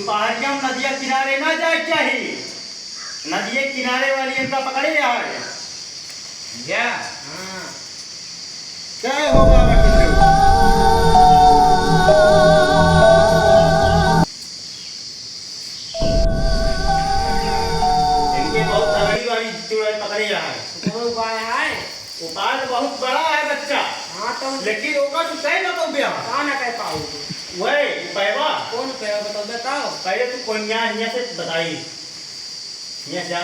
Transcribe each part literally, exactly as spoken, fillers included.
पहाड़िया में नदिया किनारे ना जाए चाही। नदिया किनारे वाली इनका पकड़े जाए। या। हाँ। जय हो बाबा टिल्लू। इनके बहुत तगड़ी वाली चुड़ैल पकड़े जाए। तो कोई उपाय है? उपाय तो बहुत बड़ा है बच्चा। हाँ, तो लेकिन ओकर तू कह ना पउबे। का ना कह पाऊ? वही उपायवा। कौन उपायवा बताओ, बताओ। पहले तू कोनिया हियाँ से बताई। हियाँ जा।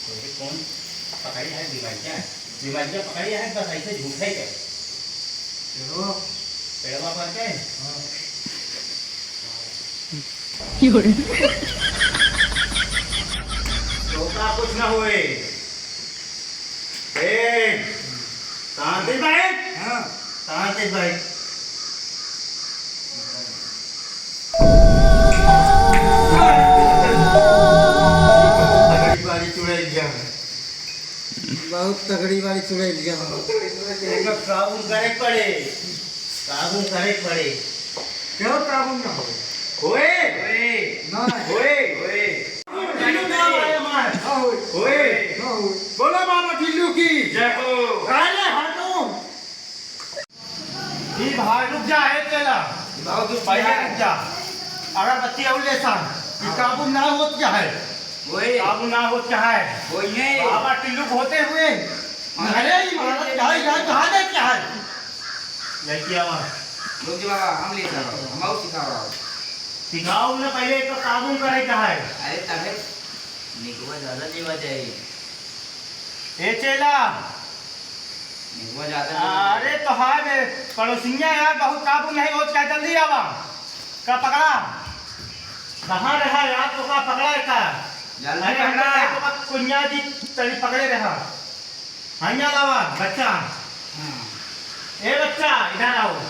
तोरे कौन पकड़ी है बीमारिया? बीमारिया पकड़ी है, बस ऐसे झूठे के। चलो। पेड़वा पर के? हाँ। तोका कुछ ना होए। ए, शांति से बैठ। हाँ। शांति से बैठ। तगड़ी वाली चुड़ैलिया। बहुत तगड़ी वाली चुड़ैलिया। एकर काबू करे पड़े, काबू करे पड़े। क्यों काबू ना होए? होए। होए। ना। होए। होए। टिल्लू ना आए हमार। ना होए। होए। ना होए। बोलो बाबा टिल्लू की। जय हो। अरे हटो। ई भाई रुक जा, ए चेला। बहुत रुक पहले जा। रुक जा। अगरबत्ती और ले सा। ई हाँ। काबू ना होत क्या है? ओए। काबू ना होत क्या है? ओए। बाबा टिल्लू होते हुए। हाँ। अरे, ई महाराज क्या है? यहाँ कहाँ जाए क्या है? लड़की आवा। रुक जा बाबा, हम ले सा। हम और सिखावा। सिखाओ ना, पहले एक काबू करे क्या है? अरे, तबे निकवा ज्यादा लेवा जाए। ए चेला। निकवा ज्यादा लेवा जाए। अरे तो हाय बे, पड़ोसिया यार, बहुत काबू नहीं होत क्या, जल्दी आवा। का पकड़ा? कहाँ रहा यार, तो का पकड़ा है का? जल्दी अरे, पकड़ा। हमका तो का कुनिया जी तनी पकड़े रहा। हाँ, यहाँ लावा, बच्चा। हाँ। ए बच्चा, इधर आओ।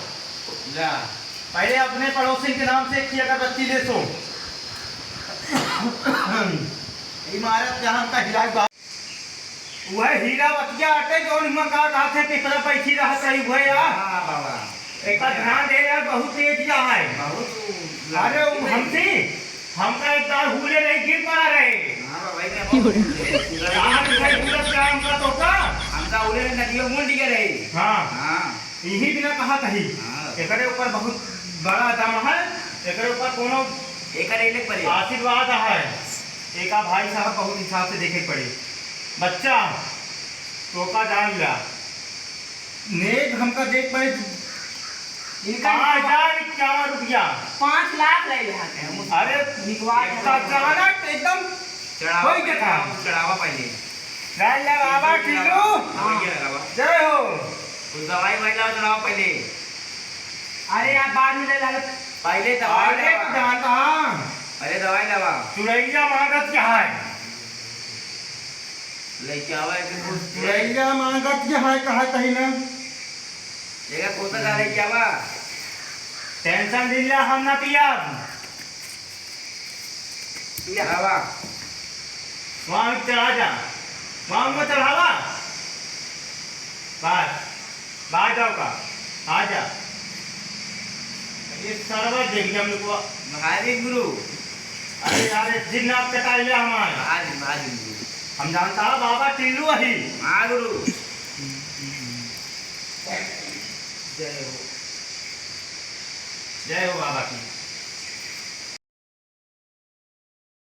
जा। पहले अपने पड़ोसी के नाम से एक अगरबत्ती ले सो। इमारत जहाँ का हिला बा-, वह हीरा बतिया आटे, जो उनमें का कहते, पिपरा पैसी रहत रही, वह यार। हाँ, बाबा। एक बार ध्यान दे यार, बहुत तेज जा है। बहुत अरे, वो हमसे, हमका एक बार हुले रही, गिर पड़ा रहे। हाँ, बाबा, भाई, मैं बहुत रात में हुलत का हमका तो का? हमका हुले रहे, नदियों मुंड गए रहे। हाँ। हाँ। यही बिना कहा कही। हाँ। एकरे ऊपर बहुत बड़ा दम है, एकरे ऊपर कोनो एकरे ले परे। आशीर्वाद है। एका भाई साहब बहुत हिसाब से देखे पड़े। बच्चा, तोका जान ला। नेग हमका देख पड़े इनका पाँच हजार इक्यावन रुपया। पाँच लाख ले लिहा। अरे, निकवा के इतना अचानक एकदम चढ़ावा होई के था। चढ़ावा पहले। जय ले बाबा टिल्लू। हाँ, ये लगा। जय हो। कुछ दवाई वाई लाओ, चढ़ावा पहले। अरे, आप बाद में ले ला। पहले दवाई अरे, लावा। जानता हाँ। पहले दवाई लावा। चुड़ैलिया मांगत क्या है? लइके आवा एक दिन कुछ। चुड़ैलिया मांगत के है, कहा कहीं ना। देखा, कौन सा जा रही क्या बा? टेंशन दिल्ला हम ना पिया। पिया। आवा। वहाँ चढ़ा जा। वहाँ में चढ़ावा। बस। बाहर जाओ का? आ जा। ये सरवा देख लिया हम लोग को। महावीर गुरु। अरे यार, ये जिन नाक कटाई लिया हमारे। महावीर, महावीर गुरु। हम जानता है बाबा टिल्लू वही। हाँ गुरु। जय हो। जय हो बाबा की।